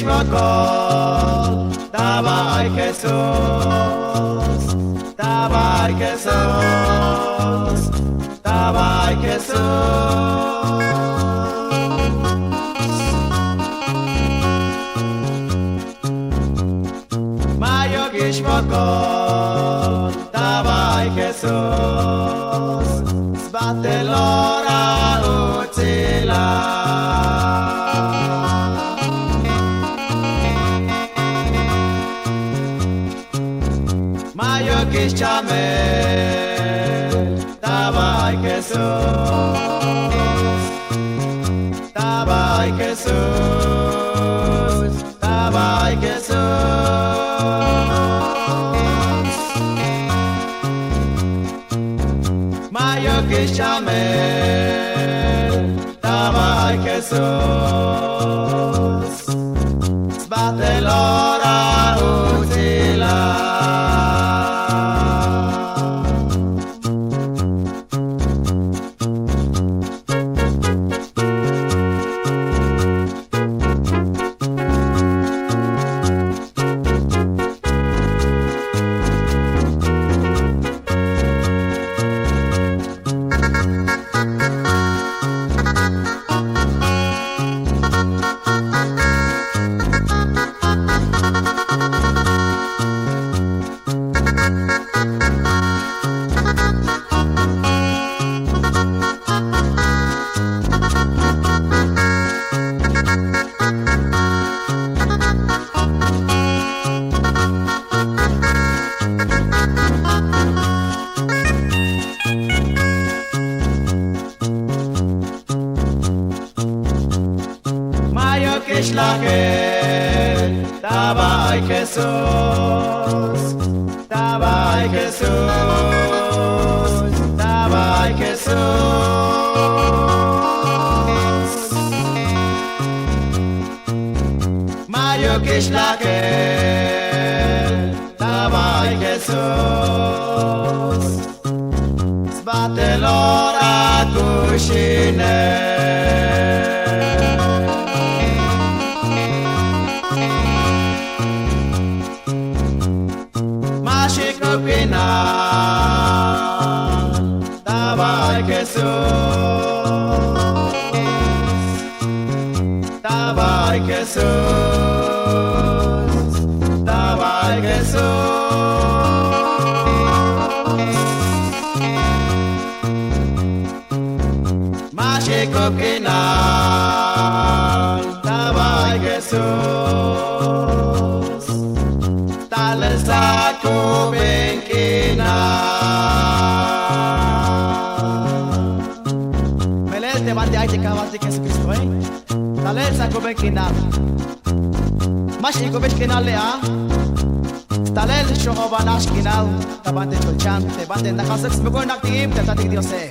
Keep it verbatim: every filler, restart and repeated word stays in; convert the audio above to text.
Xmokol taba ay Jesús, taba ay Jesús, taba ay Jesús. Mayuk ixmokol taba ay Jesús sbatel ora utsila. Mayuk ixchamel taba ay Jesús, taba ay Jesús, taba ay Jesús. Mayuk ixchamel taba ay Jesús sbatel ora utsila. Mayuk ixlakel taba ay Jesús, taba ay Jesús, taba ay Jesús. Mayuk ixlakel taba ay Jesús sbatel ora kuxinel. Ma xik'ub k'inal taba ay Jesús, taba ay Jesús, taba ay Jesús. Ma xik'ub k'inal taba ay Jesús, talel sakubin k'inal. Melel te banti ay te kajvaltik Jesucristo, eh. Talel sakubin k'inal. Ma xik'ubix k'inal le'a. Stalel xojobanaj xk'inal ta banti ch'ulchan te banti najasuk smuk'unak ti ib te tatik Diose.